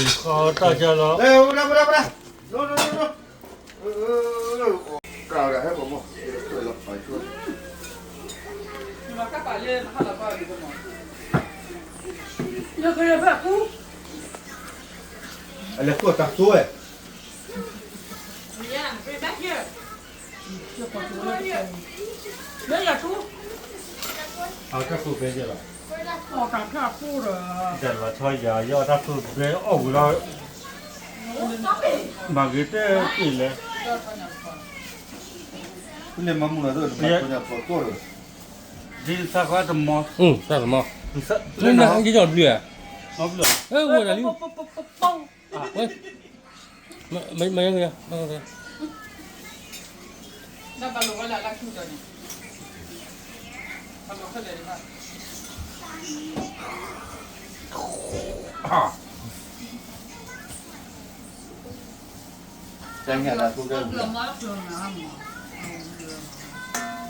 တၢ်ကလီၤ အလဲၤခိၣ်တၢ်သိၣ်ဝဲ အတၢ်ခိၣ်ဖဲယဲလီၤ တၢ်လီၤဆီယၤ ယအီၣ်တၢ်ခိၣ်ဖဲအီၣ်ဝံၤလီၤ မၤဂ့ၤတဲတ့ၢ်လဲၣ် ဒ်သး တမီ တၢ်တမီ ယီၢ်ဘျုးဧါ ဝဲဒၣ်လံ မယါ တၢ်ညၣ်လၢအသူကဲဝံၤလီၤ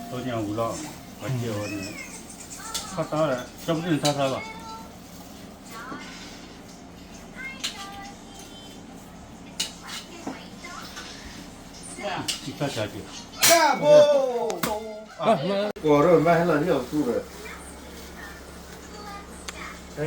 တိၢ်ညၣ်ဝံၤလီၤ ပှၤစဲဝဲန့ၣ် ခီၣ်တၢ်ဝဲဒၣ် ကၠီပဒိၣ်န့ၣ်တၢ်သါလီၤ တၢ်ဘိ ကိးရၢမၤဟဲလီၤဟံၣ်အီၤသူဒီး ဟဲ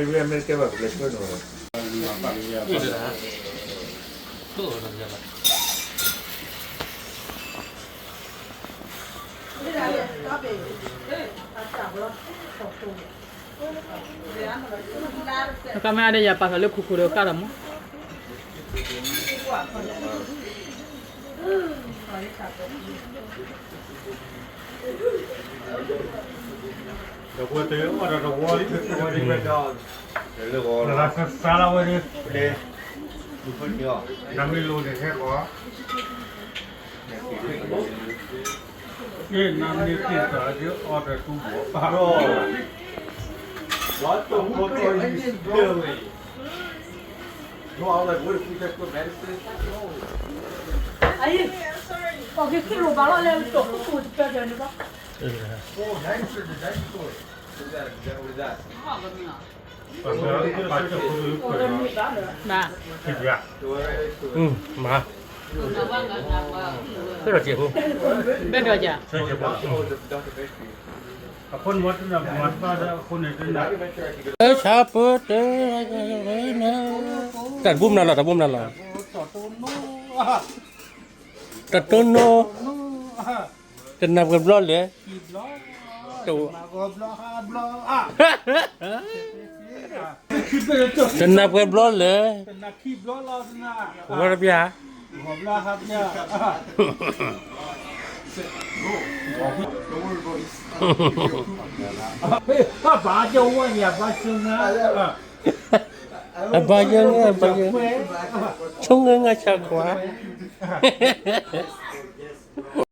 ရံမ့ၢ်ကဲဘၣ်ပလဲၤဆွဲနီၤ ကမ့ၢ်အါဒၣ်ယၤပာ်သးလၢခူခူဒီးကၢ်ဒီးမး ဒီးပှၤတအီၣ်ဒီးတဝီလံ တဝီလံ လၢစါလီၤဝဲဒၣ် နမ့ၢ်လိၤန့ၣ်ဟဲကီး နမ့ၢ်သ့ၣ်သးဒ်အီၣ်ဒီးတူၢ်ဘီ မၤ ဘဲဒီးကဲးဖိ ဘဲဒီးကဲး အဃိန့ၣ် ဆၣ်ပၢၢ်တၢ် တၢ်တဘိမနုၤလီၤ တၢ်ဘိမနုၤလီၤ တတိၢ်နီၢ် တနၢ်ပှဲၤဘျီလဲၣ် တနၢ်ပှဲၤဘျီလဲၣ် ဝဲတပျၢ် အဘၣ်ယဲၢ် အဘၣ်ယဲၢ် ဆိငဲငါဆါခွါ